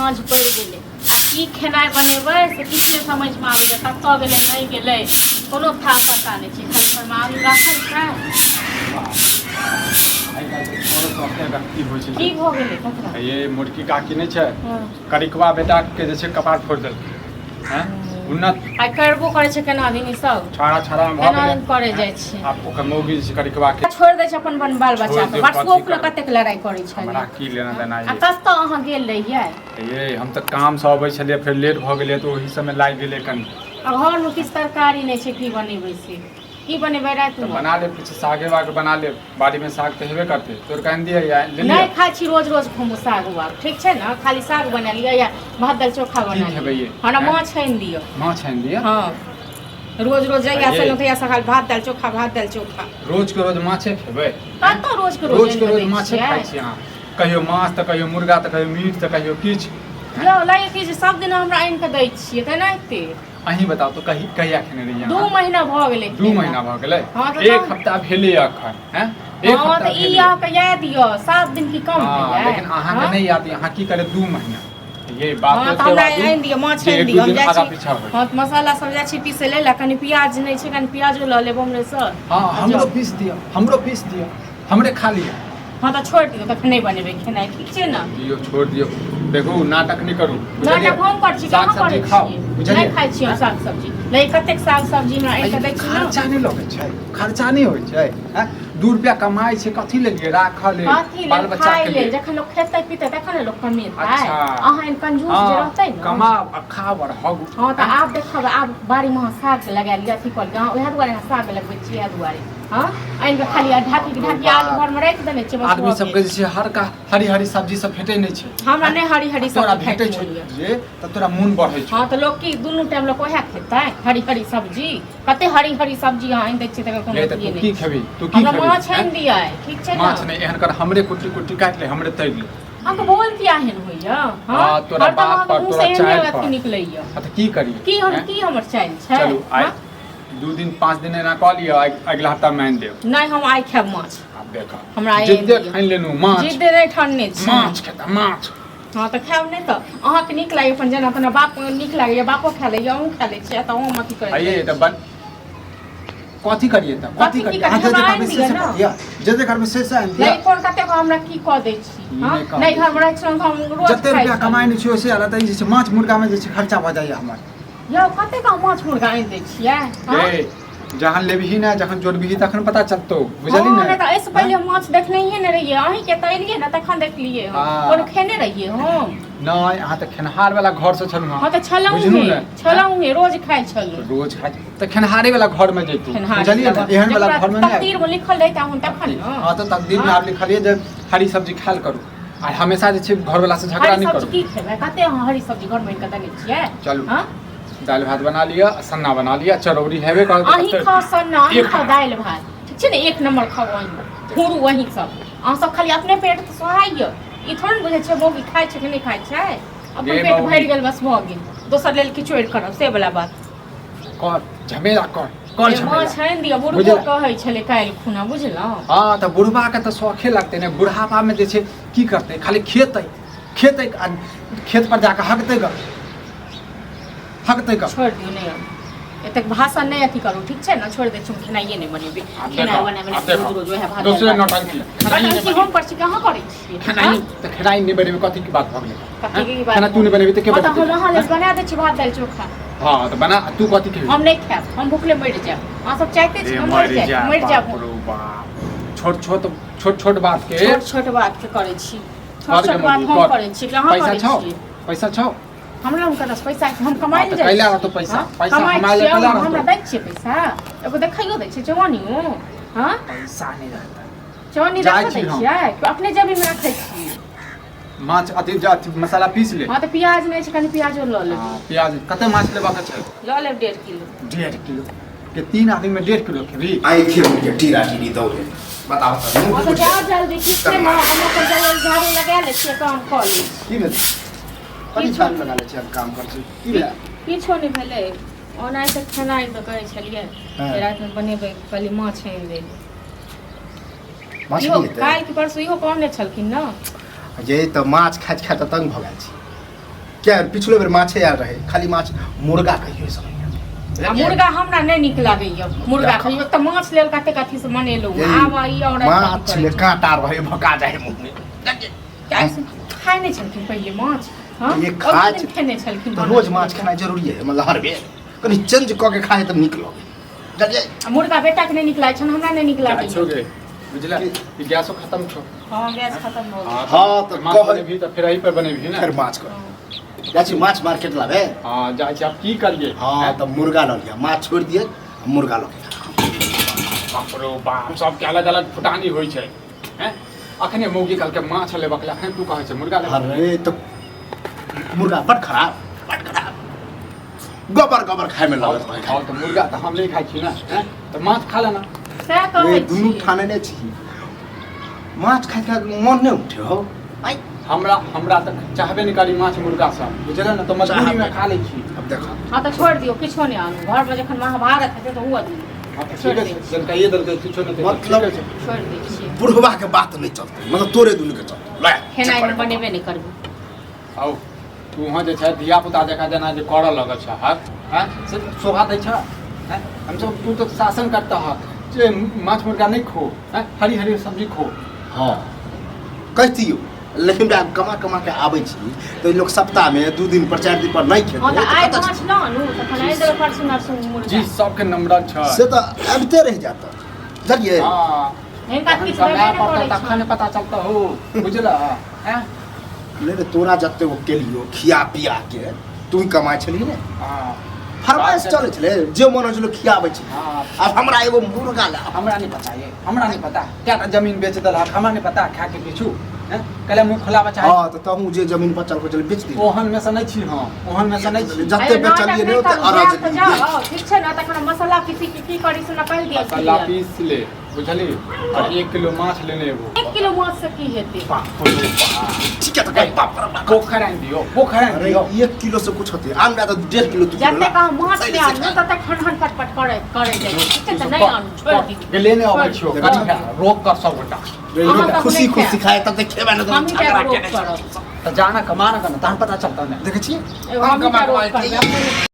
साँझ पड़ि गेलै आ की खेनाइ बनेबै से किछु नहि समझमे आबैए कतऽ गेलै नहि गेलै कोनो था पता नहि छै खाली घरमे आलू राखल छै। की भऽ गेलै ककरा? ये मोटकी काकी नहि छै, करिकवा बेटा के जे छै कपार फोड़ि देलकै हैं उन्नत। आइ करबो करै छै केना दिन ई सब छाड़ा छाड़ा मे भऽ केना गेलै दिन करै जाइ छै। आब ओकर मौगी जे छै करिकवा के छोड़ि दै छै अपन अपन बाल बच्चा छोड़ि के दियौ, बरसो कथी अपना करबै? कतेक लड़ाइ करै छै। हमरा की लेना देना आ ये। कतऽ अहाँ गेल रहियै? ये हम तऽ काम से अबै छलियै, फेर लेट भऽ गेलै तऽ ओही समय लागि गेलै कनि। आ घरमे किछु तरकारी नहि छै, की बनेबै से? की बनेबै रातिमे? तऽ बना लेब किछु, सागे वाग बना लेब। बाड़ीमे साग तऽ हेबे करतै, तोड़ कऽ आनि दिअ या ले नहि लिअ। खाइ छी रोज रोज हम साग वाग, ठीक छै ने? खाली साग बना लिअ या भात दालि चोखा बना खेबै लिअ। ये? हमरा आँय? माछ आनि दिअ। माछ आनि दिअ? हँ, रोज रोज जहिया ये। से तहिया सकाल भात दालि चोखा, भात दालि चोखा। रोज के रोज माछे खेबै? कतऽ रोज के रोज रोज के आनि कऽ रोज दै माछे छियै? खाइ छी अहाँ, कहियो माछ तऽ कहियो मुर्गा तऽ कहियो मीट तऽ कहियो किछु। यौ लागै कि जे सब दिन हमरा आनि कऽ दै छियै तेनाहिते। अहीं बताउ तऽ, कही कहिया खेने रहियै 2 अहाँ? महीना भऽ गेलै 2 खेला। महीना भऽ गेलै? हँ, तऽ एक हफ्ता भेलै अखन हैं, एक हँ हफ्ता तऽ ई भेलै। अहाँके याद यऽ 7 दिन की कम हँ, भेलै? लेकिन अहाँके हँ? नहि याद यऽ, अहाँ की करे 2 महीना ये बात। हँ तऽ हमरा आनि दिअ, माछ जे आनि एक दिअ। दू हम दिन जाइ आगा छी पीछा होइ। हँ तऽ मसाला सब जाइ छी पीसै लेल आ कनि प्याज नहि छै, कनि प्याजो लऽ लेब हमरेसँ। हँ, आ हमरो जाउ। पीस दिअ, हमरो पीस दिअ, हमरे खा लिअ। हँ तऽ छोड़ि दियौ, तखन नहि बनेबै खेनाइ, ठीक छै ने? दियौ, छोड़ दियौ। देखू, नाटक नहि करू, बुझलियै? नाटक हम करै छी कि साग अहाँ सब्जी करै खाउ छियै? बुझलियै? नहि खाइ छी हम साग सब्जी। नहि, कतेक साग सब्जी हमरा आनि कऽ दै छी ने। खर्चा नहि लगै छै? खर्चा नहि होइ छै? आँय? 2 रुपया कमाइ छै, कथी लेलियै? राखऽ लेल, कथी बाल लेल? बच्चा खाइ के लेल। लेल। जखन लोक खेतै पीतै तखन ने लोक कमेतै। अच्छा। अहाँ एहन कंजूस जे हँ रहतै ने। कमाउ आ खाउ आओर हगू। हँ तऽ आब देखब, आब बाड़ीमे अहाँ साग लगा लिअ, अथी कऽ लिअ। अहाँ उएह दुआरे अहाँ साग लगबै छियै, इएह दुआरे। हँ, आनि कऽ खाली आ ढाकी ढाकी आलू घरमे राखि देने छियै, बस आदमी भऽ सबके गेल। जे छै हरका हरी हरी सब्जी सब भेटै नहि छै। हमरा नहि हरी हरी तोरा सब्जी भेटै खाइके छै मोन यऽ। जे तऽ तोरा मोन बढ़ै छै। हँ तऽ लोक की दुनू टाइम लोक उएह खेतै हरी हरी सब्जी? कते हरी हरी सब्जी अहाँ आनि दै छियै, तकर कोनो ले तऽ अथिये तू नहि की छै। खेबही? तू की हमरा खेबही? माछ आनि आँय? दिअ, ठीक छै ने? माछ नहि, एहन कर, हमरे कुट्टी कुट्टी काटि ले, हमरे तरि ले। अहाँके बोल किया एहन होइया? हँ हँ, तोरा हरदम बाप अहाँके पर, मुँह तोरा से एहने चालि अथी पर। निकलैया। आ तऽ की करियै? की हम आँय? की हमर चालि छै? चलू आइ हँ? 2 दिन 5 दिन एना कऽ लिअ, अगिला हफ्ता मे आनि देब। नहि, हम आइ खायब माछ। आब देखऽ, हमरा आइ आनि जिद्दे दिअ। ठानि लेलहुँ माछ। जिद्द नहि ठानने छी। माछ खेता माछ। हँ तऽ खायब नहि तऽ अहाँके नीक लागैया अपन जेना तेना, बाप नीक लागैया, बापो खा लैया, अहूँ खा लै छियै, तऽ अहूँ अथी करैत आइए रहै तऽ छी। बन कथी करियै तऽ? कथी कथी की करियै? करियै? अहाँ जे हमरा जे आनि करबै से दिअ से ने। कऽ दिअ, जे जे करबै से से आनि दिअ। नहि, कोन कतेक हमरा की कऽ दै छी? ई हँ नहि कहबै। नहि, घरमे रहै छलहुँ तऽ हम रोज जते खाइ रुपया कमाइ छलहुँ। नहि छियै से अलग, तऽ ई जे छै माछ मुर्गामे जे छै खर्चा भऽ जाइए हमर। यौ, कतेक अहाँ माछ मुर्गा आनि दै छियै? हँ? रे जहन लेबही ने, जखन जोड़बिही तखन पता चलतौ, बुझलही हँ ने? नहि तऽ एहिसँ पहिले हम माछ देखनहिए नहि रहियै। अहीँके तऽ एलियै ने तखन देखलियै हम। हँ। कोनो खेने रहियै हम? नहि, अहाँ तऽ खेनहार वाला घर से छलहुँ। हँ तऽ छलहुँ बुझलहुँ हे ने? छलहुँ हे, रोज खाइ छलहुँ। रोज खाइ तऽ खेनहारे वाला घर में जैतू, खेनहार बुझलियै ने? एहन वाला जकरा घर में नहि। तकदीरमे लिखल रहितै हम तखन ने। हँ तऽ तकदीर में आब लिखलियै जे हरी सब्जी खायल करू आ हमेशा जे छै घरवाला से झगड़ा हरी नहि सब्जी करू। की खेबै? कते अहाँ हरी सब्जी घरमे आनि कऽ देने छियै? चलू। हँ? दालि भात बना लिअ, सन्ना बना लिअ, चरौरी हेबे करत। अहीं खाउ सन्ना, अहीं एक खाउ दालि भात, ठीक छै ने? एक नंबर खाउ अहीं, घूरू अहीं सब। अहाँ सब खाली अपने पेट तऽ सोहाइए, ई थोड़े ने बुझै छियै मौगी खाइ छै कि नहि खाइ छै। अपन गे पेट मौगी। भरि गेल, बस भऽ गेल, दोसर लेल किछो करब से वला बात। कर झमेला, कर कर ए, झमेला। माछ आनि दिअ, बुढ़बो बुझल- कहै छलै काल्हि खुना, बुझलहुँ? हँ तऽ बुढ़बा के तऽ शौखे लगतै ने। बुढ़ापा मे जे छै की करतै? खाली खेतै खेतै आ खेत पर जाकऽ हगतै ग, हगतै ग। छोड़ि दियौ, नहि आब एतेक भाषण नहि अथी करू, ठीक छै ने? छोड़ि दै छी, हम खेनाइए नहि बनेबै। आब खेनाइ देखो, बना बना आब देखो। रोज रोज वएह भात दोसरे दालि भात। नौटंकी। खेनाइ नहि नौटंकी हम करै छी कि अहाँ करै छियै? खेनाइ हँ? तऽ खेनाइ नहि बनेबै, कथी के बात भऽ गेलै? कथी के बात? खेनाइ तू नहि बनेबी तऽ के हँ तऽ बनेतै? हम अहाँ लेल बना दै छी भात दालि चोखा। हँ तऽ बना, तू कथी खेबी? हम नहि खायब, हम भूखले मरि जायब। अहाँ सब चाहते छी हम मरि जाय, मरि जायब बाप हम। रो बाप, छोट छोट छोट छोट बात के छोट छोट बात के करै छी? छोट कर छोट के बात मम्मी, हम कर। करै छी कि अहाँ पैसा करै छौ? छियै? पैसा छौ? हमरा लग कतऽ पैसा छै? हम कमाइ हँ, लए तऽ जाइ कैला छी। रहतौ पैसा? हँ? पैसा कमाइ हमरा लग छियै, कैला अहाँ रहतौ? हमरा दै छियै पैसा? एगो देखैयो दै छियै चौअनियो? हँ, पैसा नहि रहतै। चौअनी जाइ देखऽ छी दै हम। छियै कि अपने जेबीमे रखै छियै? माछ अथी अथी मसाला पीस ले। हँ तऽ प्याज नहि छै, कनि प्याजो लऽ लेब। हँ, प्याज कते माछ लेबाक छै? लऽ लेब 1.5 किलो। 1.5 किलो के 3 आदमी में 1.5 किलो खेबही? आइ खेब के टीरा टीरी दौड़े, बताओ तऽ मुँह हँ तऽ फुटि जाउ जल्दी, ठीक छै ने? हम अपन जल्दी झाड़ू लगा लै छियै, काम कऽ लै छी। की भेल? कथी झाड़ू लगा लै छी, हम काम करै छी, की भेल? किछो नहि भेलै। ओनाहि तऽ खेनाइ तऽ कहै छलियै जे रातिमे बनेबै, कहलियै माछ आनि दै लए। माछ इहो नहि हेतै? काल्हि कि परसू इहो कहने छलखिन ने। जे तऽ माछ खाइत खाइत तऽ तंग भऽ गेल छी। क्या पिछलो बेर माछे आयल रहे खाली माछ मुर्गा कहियो सब आ मुर्गा हमरा नहि नीक लागैया मुर्गा खइयो तऽ माछ लेल कतेक अथी से मनेलहुँ आब ई और माछ में कांटा रहे भका जाए मुंह में खाइ नहि छलखिन पहिले माछ हाँ ये खाइ ओहि दिन खेने छलखिन तऽ रोज माछ खेनाइ जरूरी है मतलब हर बेर कनि चेंज कऽ के खाइ तऽ नीक लगे बुझलियै आ मुर्गा बेटा के नहि नीक लागै छनि हमरा नहि नीक लागै छो गे बुझला ई गैसो खत्म छो हाँ गैस खत्म हो गेल हाँ, तऽ माछ कहै- बनेबही तऽ फेर एही पर बनेबही ने फेर माछ कर जाइ छी माछ मार्केट लाबे हाँ जाइ छी आब की करियै हाँ तऽ मुर्गा लऽ लिअ माछ छोड़ि दिअ आ मुर्गा लऽ के बाप रो बाप सबके अलग अलग फुटानी होइ छै हैं अखने मौगी कहलकै माछ लेबक लेल अखने तू कहै छै मुर्गा लेबक लेल। अरे तऽ मुर्गा बड़ खराब बड़ खराब गोबर गोबर खाय में लगत भाई हाँ तऽ मुर्गा तऽ हम नहि खाइ छी ने हैं तऽ माछ खा लेना सएह कहै रे दुनू छी ठाने नहि छी माछ खाय के मन नहि उठे हो आई हमरा हमरा तऽ चाहबे नहि करी माछ मुर्गा सब बुझल ने तऽ मजबूरी में खा लै छी अब देखो हाँ तऽ छोड़ि दियौ किछो नहि आनू घरमे जखन महाभारत हेतै तऽ हुअ दियौ हाँ तऽ ठीक छै जनकाइए देलकै किछो नहि देलकै, मतलब- ठीक छै छोड़ि दै छियै बुढ़वा के बात नहीं चलते मतलब तोरे दुनू के चलते ले खेनाइ हम बनेबे नहि करबै आउ तू वहाँ जे छै धिया पुता जकाँ जेना जे करऽ लगल छ हक हँ से शोभा दै छ हँ हमसब तू तऽ शासन करता हक जे माछ मुर्गा नहि खो हँ हरी हरी सब्जी खो हाँ कहितियो लेकिन बा कमा कमा के आबै छी तऽ लोक सप्ताह में 2 दिन पर 4 दिन पर नहीं खेतै हाँ तऽ तऽ आइ कतऽ माछ न आनू तखन आनि देबै परसू नरसू मुर्गा जी सबके नम्रत छ से तऽ आबिते रहि जात बुझलियै हँ हिनका जखन किछु समय देबे नहि पड़तौ करै तखन छनि पता चलतौ हो बुझल हँ नहि रे तोरा जते ओ केलियो खिया पिया के तू ही कमाइ छलही ने हँ फरमाइश चलै छलै जे मन होइ छलै खियाबै छलै हँ आब हमरा एगो मुर्गा ला हमरा नहीं पता ये हमरा नहीं पता क्या जमीन बेच देलक हमरा नहीं पता खा के पीछू हैं कहले मुंह खुलाबा चाहे हाँ तऽ तहूँ जे जमीन बचल बचल बेच दी ओहन में से नहीं छी हम ओहन में से नहीं छी जते अरे नाटक बेचलियै नहि ने ओते करू, अरज जायब तऽ जाउ ठीक छै ने तखन मसाला पीसी के की करी से ने कहि दिअ मसाला पीस ले बुझली और 1 किलो माछ लेने एबो। 1 किलो माछ से की हेतै? बाप रे बाप। ठीक है तऽ कहि बाप रे बाप। पोखरि आनि दियौ, पोखरि आनि अरे दियौ। 1 किलो से कुछ होते आन तऽ 1.5 किलो 2 किलो जते कह माछ सही नहि से आनू खा। तते खन खन पटपट करे करे जाइ छै। ठीक छै तऽ नहि आनू, छोड़ि दियौ। गेले नहि अबै छियौ। देखै छी। कनि रोक कर सब गोटा। अहाँ तऽ खुशी नहि खुशी खायब। खाए तब तऽ खेबै ने तऽ हमही झगड़ा जाकऽ रोक केने करब। तऽ जाना कमा ना करना तहन पता चलता ने। देखै छियै एगो हमही कमा जाकऽ रोक कमा करबै।